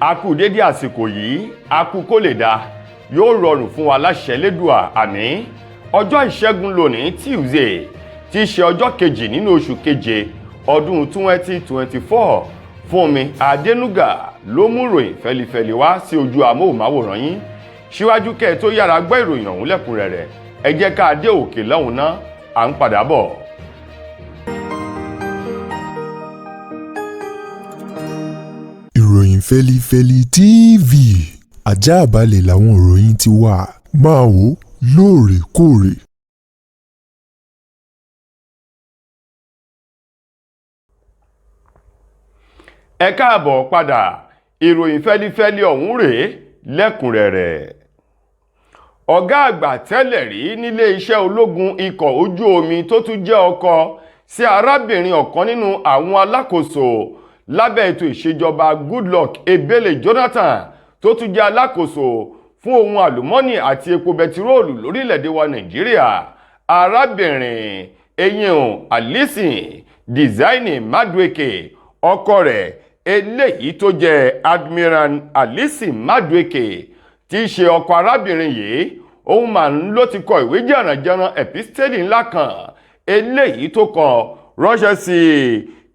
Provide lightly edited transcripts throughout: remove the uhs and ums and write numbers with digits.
A kú dédé àsìkò yìí, a kú kó lè dáa, yóò rọrùn fún wa láṣẹ Lédùà, àmín. Ọjọ́ Ìṣẹ́gun lónìí, Tuesday, tí í ṣe ọjọ́ kejì nínú oṣù keje ọdún 2024. Fúnmi Adénúgà ló mú ròyìn fẹlifẹli wá sí ojú amóhùnmáwòrán yín. Síwájú kẹ́ ẹ tó yára gbọ́ ìròyìn ọ̀hún lẹ́kùnrẹ́rẹ́, ẹ jẹ́ ká dé òkè lọ́hùn náà, à ń padà bọ̀. Ìròyìn Fẹ́lifẹ́li TV, àjààbálẹ̀ làwọn ìròyìn ti wà, máa wò ó lóòrèkóòrè. Ẹ káàbọ̀ padà, ìròyìn fẹ́lifẹ́li ọ̀hún rèé lẹ́kùnrẹ́rẹ́. Ọ̀gá àgbà tẹ́lẹ̀ rí nílé iṣẹ́ ológun ikọ̀ ojú omi tó tún jẹ́ ọkọ sí arábìnrin ọ̀kan nínú àwọn alákòóso lábẹ́ ètò ìṣèjọba Goodluck Ebele Jonathan, tó tún jẹ́ alákòóso fún ohun àlùmọ́nì àti epo bẹtiróòlù lórílẹ̀‐èdè wa Nàìjíríà, arábìnrin Eyín Alison Dizaini Madueke, ọkọ rẹ̀ eléyìí tó jẹ́ Admiral Alison Madueke tí í ṣe ọkọ arábìnrin yìí, òun mà ń ló ti kọ ìwé jẹ̀rànjẹ̀ràn epistẹ́lì ńlá kan eléyìí tó kọ ránṣẹ́ sí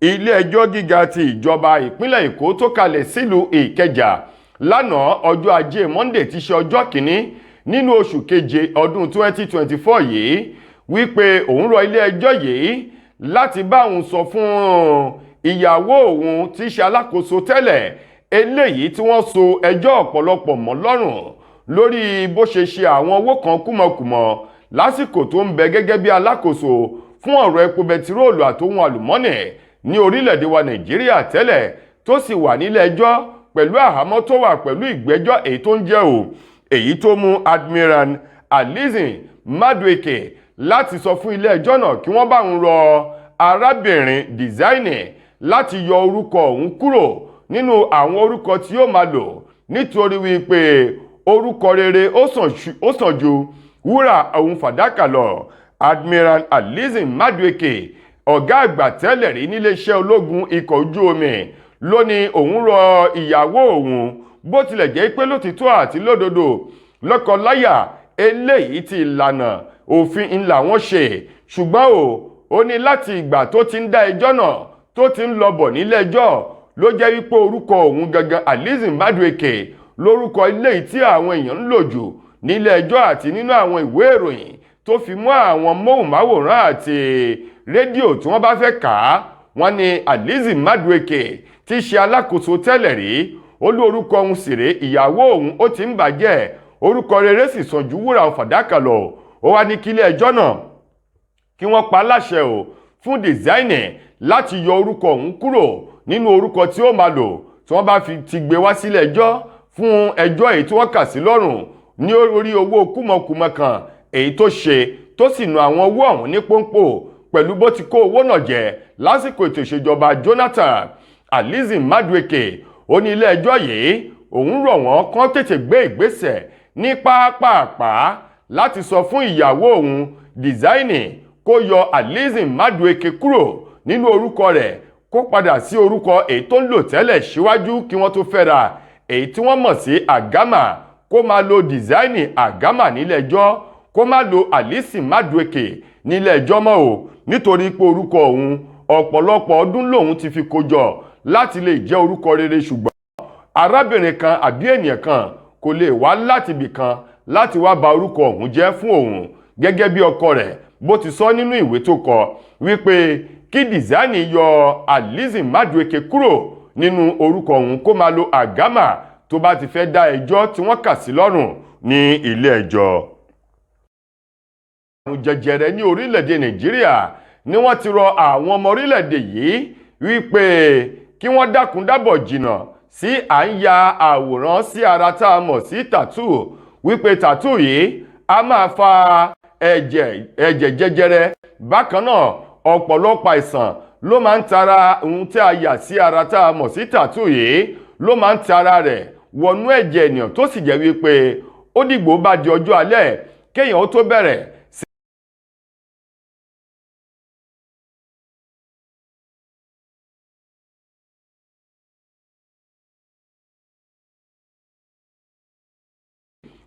ilé ẹjọ́ gíga ti ìjọba ìpínlẹ̀ Èkó tó kalẹ̀ sílùú Ìkẹjà lánàá ọjọ́ Ajé Monday tí ṣe ọjọ́ kìíní nínú oṣù keje ọdún 2024 yìí, wípé òun rọ ilé ẹjọ́ yìí láti bá òun sọ fún ìyàwó òun tí ṣe alákòóso tẹ́lẹ̀ eléyìí tí wọ́n so ẹjọ́ ọ̀pọ̀lọpọ̀ mọ́ lọ́rùn lórí bó ṣe ṣe àwọn owó kan kúmọkùmọ lásìkò tó ń bẹ gẹ́gẹ́ bí alákòóso fún ọ̀rọ̀ epo bẹtiróòlù àtohun àlùmọ́nì ní orílẹ̀-èdè wa Nàìjíríà tẹ́lẹ̀, tó sì wà nílé ẹjọ́ pẹ̀lú àhámọ́ tó wà pẹ̀lú ìgbẹ́jọ́ èyí tó ń jẹ́ o, èyí tó mú Admiral Alison Madueke láti sọ fún ilé ẹjọ́ náà kí wọ́n bá òun rọ arábìnrin Dizaini láti yọ orúkọ òun kúrò nínú àwọn orúkọ tí yóò máa lò, nítorí wípé orúkọ rere ó sàn ju wúrà òun fàdákà lọ. Admiral Alison Madueke, ọ̀gá àgbà tẹ́lẹ̀ rí níléeṣẹ́ ológun ikọ̀ ojú omi, ló ní òun rọ ìyàwó òun, bó tilẹ̀ jẹ́ pé lótìtọ́ àti lódodo lọ́kọ-láyà eléyìí ti ìlànà òfin ńlá wọn ṣe, ṣùgbọ́n ó ní láti ìgbà tó ti ń dá ẹjọ́ náà tó ti ń lọ bọ̀ nílé ẹjọ́ ló jẹ́ wípé orúkọ òun gangan Alison Madueke lórúkọ eléyìí tí àwọn èèyàn ń lò jù nílé ẹjọ́ àti nínú àwọn ìwé ìròyìn tó fi mọ́ àwọn móhùnmáwòrán àti rédíò tí wọ́n bá fẹ́ kà á. Wọ́n ní Alison Madueke tí í ṣe alákòóso tẹ́lẹ̀ rí, ó lé orúkọ òun sì rèé, ìyàwó òun ó ti ń bàjẹ́, orúkọ rere sì sàn ju wúrà fàdákà lọ. Ó wá ní kílé ẹjọ́ náà kí wọ́n pa láṣẹ o fún Dizaini láti yọ orúkọ òun kúrò nínú orúkọ tí ó máa lò tí wọ́n bá fi ti gbé wá sílé ẹjọ́ fún ẹjọ́ èyí tí wọ́n kà sí lọ́rùn ní orí owó kúmọkùmọ kan èyí tó ṣe, tó sì nu àwọn owó ọ̀hún ní pọ́npọ́ pẹ̀lú bó ti kó owó náà jẹ lásìkò ètò ìṣèjọba Jonathan. Alison Madueke ó ní ilé ẹjọ́ yìí òun rọ̀ wọ́n kán tètè gbé ìgbésẹ̀ ní pápápá láti sọ fún ìyàwó òun Dizaini kó yọ Alison Madueke kúrò nínú orúkọ rẹ̀, kó padà sí orúkọ èyí tó ń lò tẹ́lẹ̀ síwájú kí wọ́n tó fẹ́ra, èyí tí wọ́n mọ̀ sí Agama, kó máa lo Dizaini Agama nílé ẹjọ́, kó má lo Alison Madueke nílé ẹjọ́ mọ́ o, nítorí pé orúkọ òun ọ̀pọ̀lọpọ̀ ọdún lòun ti fi kójọ láti lè jẹ́ orúkọ rere, ṣùgbọ́n arábìnrin kan àbí ènìyàn kan kò lè wá láti ibì kan láti wá ba orúkọ òun jẹ́ fún òun gẹ́gẹ́ bí ọkọ rẹ̀ bó ti sọ nínú ìwé tó kọ wípé kí Dizaini yọ Alison Madueke kúrò nínú orúkọ òun, kó máa lo Agama tó bá ti fẹ́ dá ẹjọ́ tí wọ́n kà sí lọ́rùn ní ilé ẹjọ́. Àrùn jẹjẹrẹ ní orílẹ̀-èdè Nàìjíríà ni wọ́n ti rọ àwọn ọmọ orílẹ̀-èdè yìí wípé kí wọ́n dákun dábọ̀ jìnnà sí à ń ya àwòrán sí ara tá a mọ̀ sí tattoo, wípé tattoo yìí a máa fa ẹ̀jẹ̀ jẹjẹrẹ. Bákan náà ọ̀pọ̀lọpọ̀ àìsàn ló máa ń tara ohun tí a yà sí ara tá a mọ̀ sí tattoo yìí ló máa ń tara rẹ̀ wọnú ẹ̀jẹ̀ ènìyàn, tó sì jẹ́ wípé ó dìgbò bá di ọjọ́ alẹ́ kéèyàn ó tó bẹ̀rẹ̀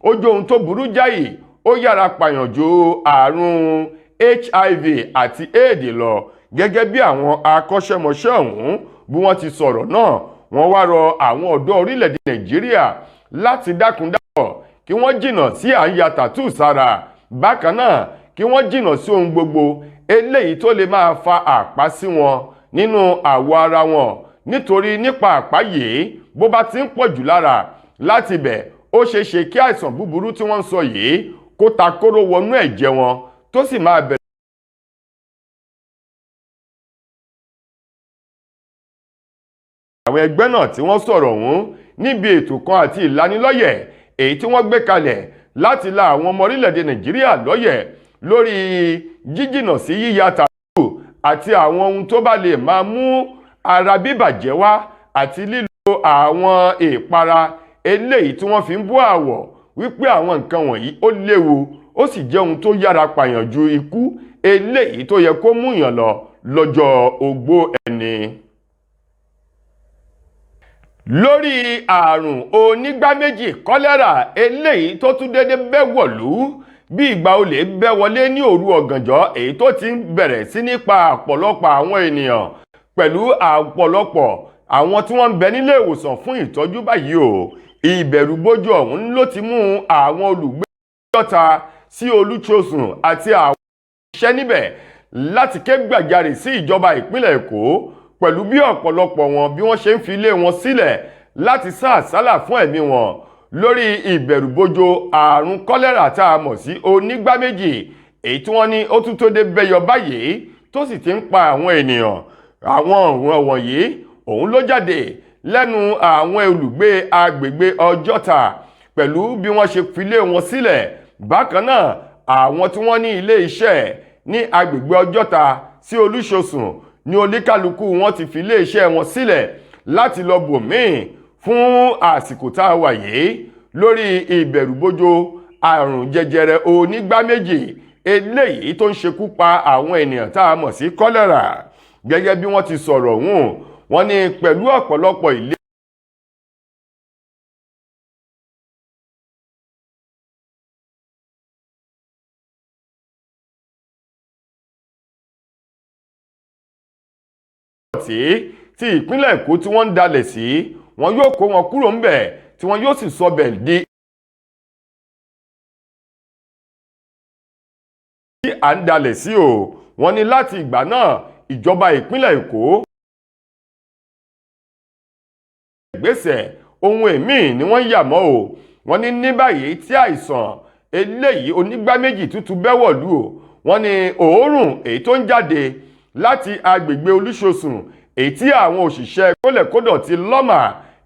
Ó jẹ́ ohun tó burú jáì, ó yára pààyàn ju àrùn HIV àti AIDS lọ, gẹ́gẹ́ bí àwọn akọ́ṣẹ́mọṣẹ́ ọ̀hún bí wọ́n ti sọ̀rọ̀ náà. Wọ́n wá rọ àwọn ọ̀dọ́ orílẹ̀-èdè Nàìjíríà láti dákun dábọ̀ kí wọ́n jìnnà sí à ń ya tàtú sára. Bákan náà, kí wọ́n jìnnà sí ohun gbogbo eléyìí tó lè máa fa àpá sí wọn nínú àwọ̀ ara wọn, nítorí nípa àpá yìí, bó bá ti ń pọ̀ jù lára, láti bẹ̀ ó ṣeé ṣe kí àìsàn búburú tí wọ́n ń sọ yìí kó ta kóró wọnú ẹ̀jẹ̀ wọn, tó sì máa bẹ̀rẹ̀ àwọn ẹgbẹ́ náà tí wọ́n sọ̀rọ̀ ọ̀hún níbi ètò kan àti ìlanilọ́yẹ̀ èyí tí wọ́n gbé kalẹ̀ láti la àwọn ọmọ orílẹ̀-èdè Nàìjíríà lọ́yẹ̀ lórí jíjìnà sí yíya tàbí àti àwọn ohun tó bá lè máa mú ara bíbàjẹ́ wá, àti lílo àwọn ìpara eléyìí tí wọ́n fi ń bó àwọ̀, wípé àwọn nǹkan wọ̀nyí ó léwu, ó sì jẹ́ ohun tó yára pààyàn ju ikú eléyìí tó yẹ kó múyàn lọ lọ́jọ́ ogbó ẹni. Lórí àrùn onígbáméjì kọ́lẹ́rà eléyìí tó tún dédé bẹ́ wọ̀lú bí ìgbà olè bẹ́ wọlé ní òru ọ̀gànjọ́, èyí tó ti ń bẹ̀rẹ̀ sí ní pa ọ̀pọ̀lọpọ̀ àwọn ènìyàn, pẹ̀lú ọ̀pọ̀lọpọ̀ àwọn tí wọ́n ń bẹ nílé ìwòsàn fún ìtọ́jú báyìí o, ìbẹ̀rùbojo ọ̀hún ló ti mú àwọn olùgbé Ọjọ́ta sí Olúṣosùn àti àwọn òṣìṣẹ́ níbẹ̀ láti ké gbàjarè sí ìjọba ìpínlẹ̀ Èkó, pẹ̀lú bí ọ̀pọ̀lọpọ̀ wọn bí wọ́n ṣe ń fi ilé wọn sílẹ̀ láti sá àsálà fún ẹ̀mí wọn lórí ìbẹ̀rùbojo àrùn kọ́lẹ́rà tá a mọ̀ sí onígbáméjì, èyí tí wọ́n ní ó tún tó dé bẹ́yọ báyìí, tó sì ti ń pa àwọn ènìyàn. Àwọn ọ̀ràn wọ̀nyí òun ló jáde lẹ́nu àwọn olùgbé agbègbè Ọjọ́ta, pẹ̀lú bí wọ́n ṣe filé wọn sílẹ̀. Bákan náà, àwọn tí wọ́n ní ilé iṣẹ́ ní agbègbè Ọjọ́ta sí Olúṣosùn ní oníkálukú wọn ti fi ilé iṣẹ́ wọn sílẹ̀ láti lọ bòmíì fún àsìkò tá a wà yìí lórí ìbẹ̀rùbojo àrùn jẹjẹrẹ onígbáméjì eléyìí tó ń ṣekú pa àwọn ènìyàn tá a mọ̀ sí kọ́lẹ́rà. Gẹ́gẹ́ bí wọ́n ti sọ̀rọ̀ ọ̀hún, wọ́n ní pẹ̀lú ọ̀pọ̀lọpọ̀ ilé tí ìpínlẹ̀ Èkó tí wọ́n ń dalẹ̀ sí, wọn yóò kó wọn kúrò ńbẹ̀, tí wọn yóò sì sọ bẹ̀ di tí à ń dalẹ̀ sí o. Wọ́n ní láti ìgbà náà, ìjọba ìpínlẹ̀ Èkó ìgbésẹ̀ ohun èmíì ni wọ́n yà mọ́ o. Wọ́n ní ní báyìí tí àìsàn eléyìí onígbáméjì tuntun bẹ́wọ̀lú o, wọ́n ní òórùn èyí tó ń jáde láti agbègbè Olúṣosùn, èyí tí àwọn òṣìṣẹ́ kólẹ̀kódọ̀tí LAWMA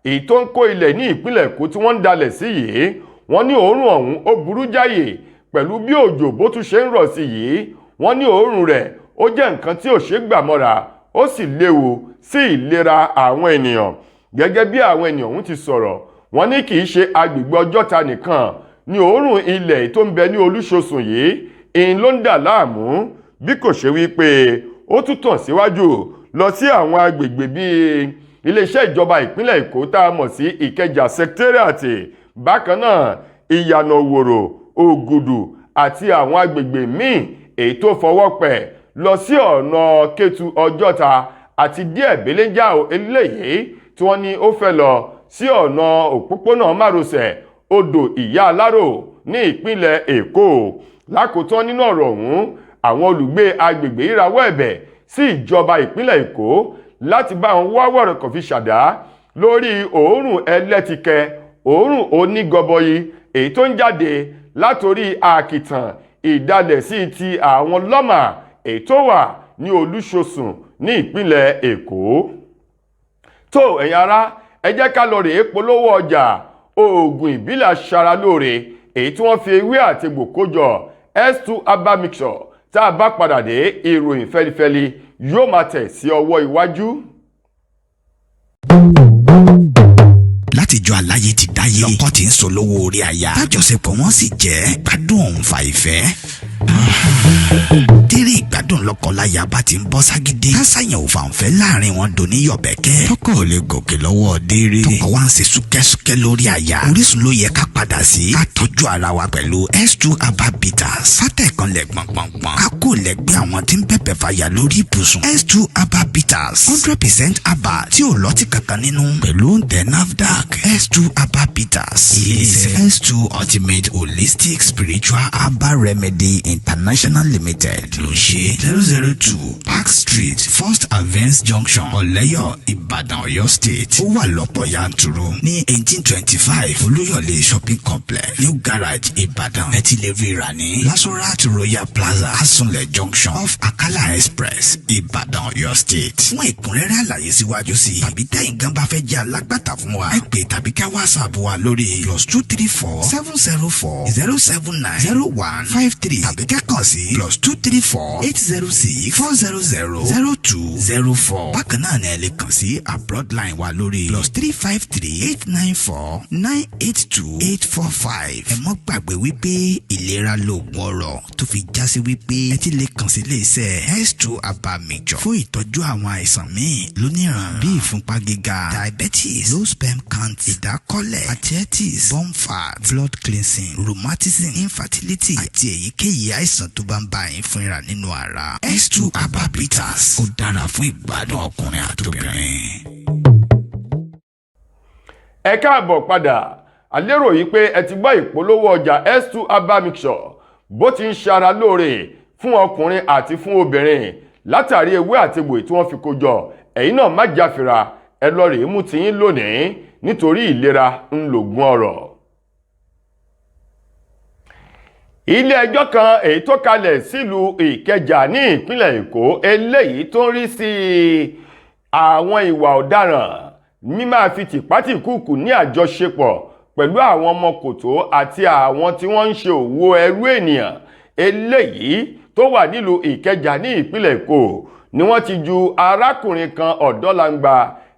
èyí tó ń kó ilẹ̀ ní ìpínlẹ̀ Èkó tí wọ́n ń dalẹ̀ sí yìí, wọ́n ní òórùn ọ̀hún ó burú jáyè. Pẹ̀lú bí òjò bó tún ṣe ń rọ̀ sí yìí, wọ́n ní òórùn rẹ̀ ó jẹ́ nǹkan tí ò ṣeé gbà mọ́ra, ó sì léwu sí ìlera àwọn ènìyàn. Gẹ́gẹ́ bí àwọn ènìyàn ọ̀hún ti sọ̀rọ̀, wọ́n ní kì í ṣe agbègbè Ọjọ́ta nìkan ní òórùn ilẹ̀ tó ń bẹ ní Olúṣosùn yìí ìyìn ló ń dà láàmú, bí kò ṣe wípé ó tún tàn síwájú lọ sí àwọn agbègbè bíi iléeṣẹ́ ìjọba ìpínlẹ̀ Èkó tá a mọ̀ sí Ìkẹjà Secretariat, bákan náà Ìyànà Òwòrò, Ògùdù àti àwọn agbègbè míì èyí tó fọwọ́ pẹ̀ lọ sí ọ̀nà Kétu, Ọjọ́ta àti díẹ̀ belenja eléyìí tí wọ́n ní ó fẹ́ lọ sí ọ̀nà òpópónà márosẹ̀ Odò Ìyá Aláró ní ìpínlẹ̀ Èkó. Lákòótán nínú ọ̀rọ̀ ọ̀hún, àwọn olùgbé agbègbè ìrawọ́ ẹ̀bẹ̀ sí ìjọba ìpínlẹ̀ Èkó láti bá wọn wá wọ̀rọ̀kọ̀ fi ṣàdá lórí òórùn ẹlẹ́tìkẹ, òórùn onígọbọyì èyí tó ń jáde látòrí àkìtàn ìdalẹ̀ sí ti àwọn LAWMA èyí tó wà ní Olúṣosùn ní ìpínlẹ̀ Èkó. Tó ẹ̀yin ará, ẹ jẹ́ ká lọ rèé polówó ọjà oògùn ìbílẹ̀ aṣaralóore èyí tí wọ́n fi ewé àti egbò kó jọ, S2 Herbal Mixture. Tá a bá padà dé, ìròyìn fẹ́lifẹ́li yóò máa tẹ̀ sí ọwọ́ iwájú. Látijọ́ aláyé ti dáyé, lọ́kọ tí ń sọ lówó orí aya, tájọṣepọ̀ wọn sì jẹ́ gbádùn òun fa ìfẹ́ tẹ́rẹ̀. ìgbádùn lọ́kọláya bá ti ń bọ́ ságídé. Kásáyàn ò fàǹfẹ́ láàrin wọn dòní yọ̀bẹ̀kẹ́. Tọkọ ò lè gòkè lọ́wọ́ déré. Tọkọ wa ń ṣe súkẹ́súkẹ́ lórí àyà. Orísun ló yẹ ká padà sí. Ká tọ́jú ara wa pẹ̀lú S2 Herbal Bitters. Fátẹ̀kan lẹ̀ gbọ̀ngbọ̀ngbọ̀n. Ká kó lẹ́gbẹ́ àwọn tí ń bẹ̀bẹ̀ fàyà lórí ibùsùn. S2 Herbal Bitters, 100% herbal tí ò lọ́tí kankan nínú. Pẹ̀lú òǹtẹ̀ NAFDAC, S2 Herbal Bitters. Ilé-iṣẹ́ S2 Ultimate Holistic Spiritual Herbal Remedy International Limited ló ń ṣe. 002 Park Street, First Avance Junction, Ọ̀lẹ́yọ̀, Ìbàdàn, Ọ̀yọ́ State. Ó wà lọ́pọ̀ yanturu ní 1825 Olúyọ̀lé Shopping Complex, New Garage, Ìbàdàn. Ẹ ti lè rí rà ní Lasorat Royal Plaza, Asunlẹ̀ Junction, off Akala Express, Ìbàdàn, Ọ̀yọ́ State. Fún ẹ̀kúnrẹ́rẹ́ àlàyé síwájú sí i tàbí tẹ́yin gan bá fẹ́ jẹ́ alágbàtà fún wa, ẹ pè tàbí ká WhatsApp wa lórí +234 704 079 0153 tàbí ká kàn sí +234 806 400 0204. Bákan náà ni ẹ lè kàn sí abroad line wa lórí +353 894 982 845. Ẹ mọ́ gbàgbé wípé ìlera lóògùn ọrọ̀, tó fi já sí wípé ẹ ti lè kàn sí iléeṣẹ́ S2 Herbal Mixture fún ìtọ́jú àwọn àìsàn míì lóníran bíi ìfúnpá gíga, diabetes, low sperm count, ìdákọ́lẹ̀, arthritis, bone fat, blood cleansing, rheumatism, infertility àti èyíkéyìí àìsàn tó bá ń bá yín fínra nínú ara. S2 Herbal Bitters, ó dára fún ìgbádùn ọkùnrin àtobìnrin. Ẹ káàbọ̀ padà. Àlérò yìí pé ẹ ti gbọ́ ìpolówó ọjà S2 Herbal Mixture bó ti ń ṣara lóore fún ọkùnrin àti fún obìnrin látàrí ewé àti egbò tí wọ́n fi kó jọ. Ẹ̀yin náà má jáfira, ẹ lọ rèé mú tiyín lónìí, nítorí ìlera ń lògùn ọrọ̀. Ilé ẹjọ́ kan èyí tó kalẹ̀ sílùú Ìkẹjà ní ìpínlẹ̀ Èkó, eléyìí tó ń rí sí àwọn ìwà ọ̀daràn mímáa fi tìpátìkúùkù ní àjọṣepọ̀ pẹ̀lú àwọn ọmọ kòtó àti àwọn tí wọ́n ń ṣe òwò ẹrú ènìyàn, eléyìí tó wà nílùú Ìkẹjà ní ìpínlẹ̀ Èkó, ni wọ́n ti ju arákùnrin kan, ọ̀dọ́langba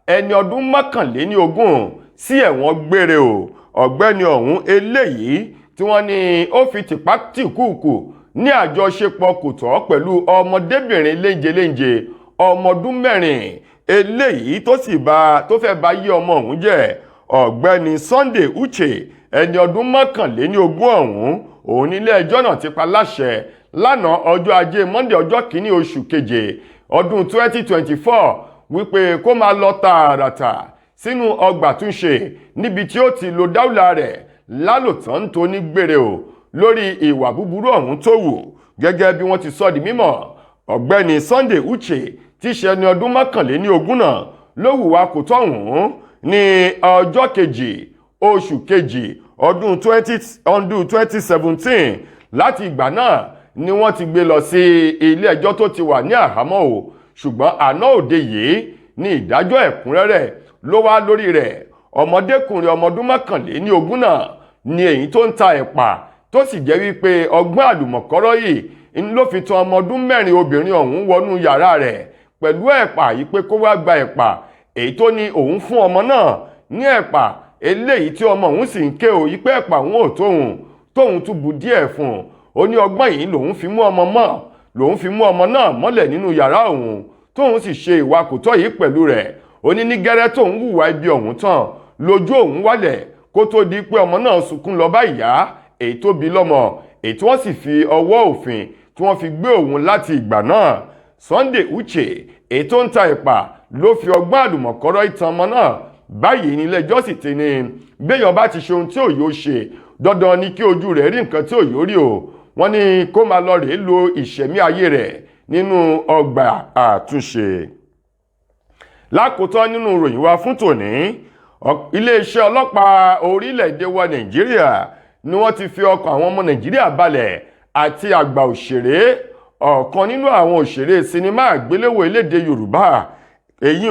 ẹni ọdún 21, sí ẹ̀wọ̀n gbére o. Ọ̀gbẹ́ni ọ̀hún eléyìí tí wọ́n ní ó fi tìpátìkúùkù ní àjọṣepọ̀ kò tọ́ pẹ̀lú ọmọdébìnrin léńjeléńje ọmọ ọdún 4, eléyìí tó sì bá tó fẹ́ bá yí ọmọ ọ̀hún jẹ́. Ọ̀gbẹ́ni Sunday Uche, ẹni ọdún 21 ọ̀hún, òun nílé ẹjọ́ náà ti pa láṣẹ lánàá ọjọ́ ajé Monday, ọjọ́ 1 oṣù keje ọdún 2024, wípé kó máa lọ tààràtà sínú ọgbà túnṣe níbi tí ó ti lo dáúlà rẹ̀ lálòtán tó ní gbére o lórí ìwà búburú ọ̀hún tó wù. Gẹ́gẹ́ bí wọ́n ti sọ di mímọ̀, ọ̀gbẹ́ni Sunday Uche tí í ṣe ẹni ọdún 21 náà ló hùwà kò tọ́ ọ̀hún ní ọjọ́ 2 oṣù kejì ọdún 2017. Láti ìgbà náà ni wọ́n ti gbé lọ sí ilé ẹjọ́ tó ti wà ní àhámọ́ o, ṣùgbọ́n àná òde yìí ní ìdájọ́ ẹ̀kúnrẹ́rẹ́ ló wá lórí rẹ̀. Ọmọdékùnrin ọmọ ọdún 21 náà ni èyí tó ń ta ẹ̀pà, tó sì jẹ́ wípé ọgbọ́n àlùmọ̀kọ́rọ́ yìí ń ló fi tan ọmọ ọdún 4 obìnrin ọ̀hún wọnú yàrá rẹ̀ pẹ̀lú ẹ̀pà yìí pé kó wá gba ẹ̀pà, èyí tó ní òun fún ọmọ náà ní ẹ̀pà, eléyìí tí ọmọ òun sì ń ké o yìí pé ẹ̀pà òun ò tóun, tóun tún bu díẹ̀ fún un. Ó ní ọgbọ́n yìí lòun fi mú ọmọ náà mọ́lẹ̀ nínú yàrá òun, tóun sì ṣe ìwà kòtọ́ yìí pẹ̀lú rẹ̀. Ó ní ní gẹ́rẹ́ tóun hùwà ibi ọ̀hún tán lójú òun wálẹ̀, kó tó di pé ọmọ náà sunkún lọ bá ìyá èyí tó bí lọ́mọ, èyí tí wọ́n sì fi ọwọ́ òfin tí wọ́n fi gbé òun láti ìgbà náà. Sunday Uche èyí tó ń ta ẹ̀pà ló fi ọgbọ́n àlùmọ̀kọ́rọ́ ìtàn ọmọ náà báyìí. Nílé ẹjọ́ sì ti ní béèyàn bá ti ṣe ohun tí òye ó ṣe, dandan ni kí ojú rẹ̀ rí nǹkan tí òye ó rí o. Wọ́n ní kó máa lọ rèé lo ìṣẹ̀mí ayé rẹ̀ nínú ọgbà àtúnṣe. Lákòótán nínú ìròyìn wa fún tòní, iléeṣẹ́ ọlọ́pàá orílẹ̀-èdè wa Nàìjíríà ni wọ́n ti fi ọkàn àwọn ọmọ Nàìjíríà balẹ̀ àti àgbà òṣèré, ọ̀kan nínú àwọn òṣèré sinimá àgbéléwò elédè Yorùbá, èyí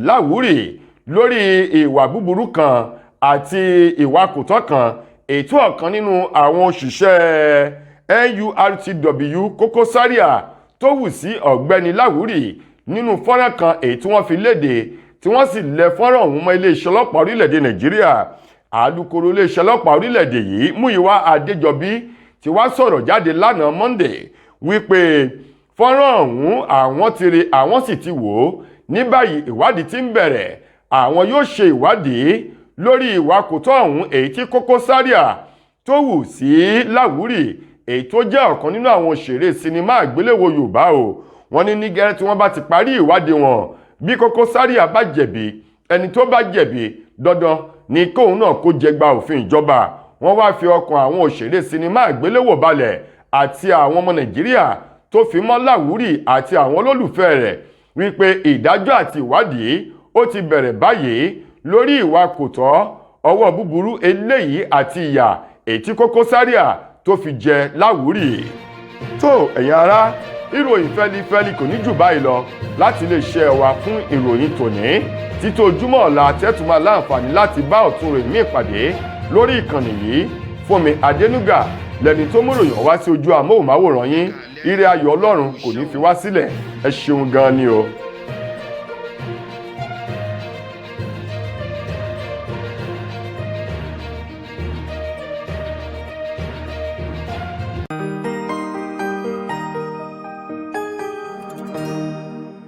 Láwúrì, lórí ìwà búburú kan àti ìwà kòtọ́ kan ètò ọ̀kan nínú àwọn òṣìṣẹ́ NURTW Koko Zaria tó wù sí ọ̀gbẹ́ni Láwúrì nínú fọ́nrán kan èyí tí wọ́n fi léde, tí wọ́n sì lẹ fọ́nrán ọ̀hún mọ́ iléeṣẹ́ ọlọ́pàá orílẹ̀-èdè Nàìjíríà. Alukoro iléeṣẹ́ ọlọ́pàá orílẹ̀-èdè yìí, Múyìwá Adéjọbí, ti wá sọ̀rọ̀ jáde lánàá Monday wípé Fọ́nrán ọ̀hún àwọn ti rí, àwọn sì ti wò ó. Ní báyìí, ìwádìí ti ń bẹ̀rẹ̀. Àwọn yóò ṣe ìwádìí lórí ìwà kò tọ́ ọ̀hún èyí tí Koko Zaria tó hù sí Láwúrì, èyí tó jẹ́ ọ̀kan nínú àwọn òṣèré sinimá àgbéléwò Yorùbá o. Wọ́n ní ní gẹ́rẹ́ tí wọ́n bá ti parí ìwádìí wọn, bí Koko Zaria bá jẹ̀bi, ẹni tó bá jẹ̀bi, dandan ni kóun náà kó jẹgba òfin ìjọba. Wọ́n wá fi ọkàn àwọn òṣèré sinimá àgbéléwò balẹ̀ àti àwọn ọmọ Nàìjíríà tó fi mọ́ Láwúrì àti àwọn olólùfẹ́ rẹ̀ wípé ìdájọ́ àti ìwádìí ó ti bẹ̀rẹ̀ báyìí lórí ìwà kò tọ́, ọwọ́ búburú eléyìí àti ìyà èyí tí Koko Zaria tó fi jẹ Láwúrì. Tó ẹ̀yin ará, ìròyìn fẹ́lifẹ́li kò ní jù báyìí lọ láti iléeṣẹ́ wa fún ìròyìn tòní. Títí ojúmọ́ ọ̀la tẹ́tù máa láǹfààní láti bá ọ̀tun ròyìn míì pàdé lórí ìkànnì yìí. Fúnmi Adénúgà lẹni tó mú ròyìn wá sí ojú amóhùnmáwòrán yín. Ire ayọ̀ Ọlọ́run kò ní fi wá sílẹ̀. Ẹ ṣeun gan ni o.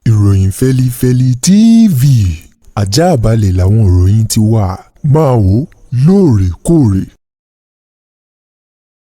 Ìròyìn Fẹ́lifẹ́li TV, ajáàbalẹ̀ làwọn ìròyìn ti wà. Máa wò lóòrèkóòrè.